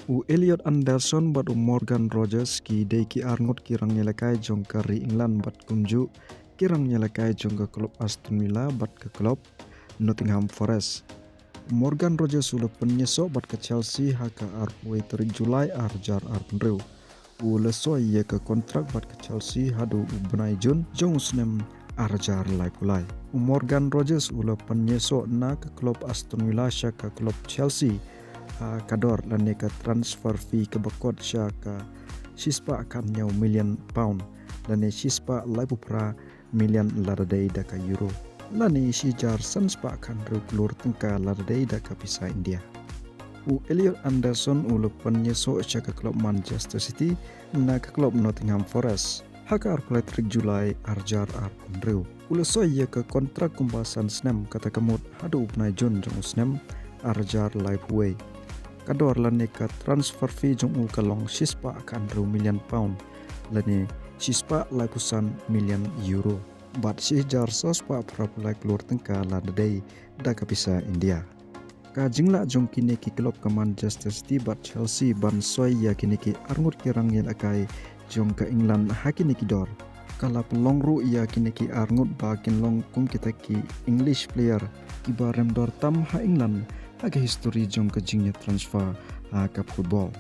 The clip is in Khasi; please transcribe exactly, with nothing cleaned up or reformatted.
U Elliot Anderson bad u Morgan Rogers ki dei ki arngut ki rangïalehkai jong ka ri England bad kumjuh ki rangïalehkai jong ka klub Aston Villa bad ka klub Nottingham Forest. Morgan Rogers u la pynïasoh bad ka Chelsea ha ka arphew tarik July arhajar arphew. U la soi ïa ka kontrak bad ka Chelsea haduh u bnai Jun jong u snem arhajar laiphew lai. U Morgan Rogers u la pynïasoh na ka klub Aston Villa sha ka klub Chelsea ha ka dor lane ka transfer fee kaba kot sha ka shispah khathynñiew million pound lane shispah laiphew phra million lada dei da ka euro, lane shihajar sanspah khathynriew klur tyngka lada dei da ka pisa India. U Elliot Anderson u la pynïasoh sha ka klub Manchester City na ka klub Nottingham Forest ha ka arphew lai tarik July arhajar arphew. U la soi ïa ka kontrak kumba san snem, kata ka mut haduh u bnai Jun jong u snem arhajar laiphew. Ka dor lane ka transfer fee jong u ka long shispah khathynriew million pound lane shispah laiphew san million euro, bad shihajar sawspah phraphew lai klur tyngka lada dei da ka pisa India. Ka jinglah jong kine ki klub ka Manchester City bad Chelsea ban soi ïa kine ki arngut ki rangïalehkai jong ka England ha kine ki dor ka la pynlong ruh ïa kine ki arngut ba kin long kum kita ki English player kiba rem dor tam ha England ha ka history jong ka jingïatransfer ha ka football.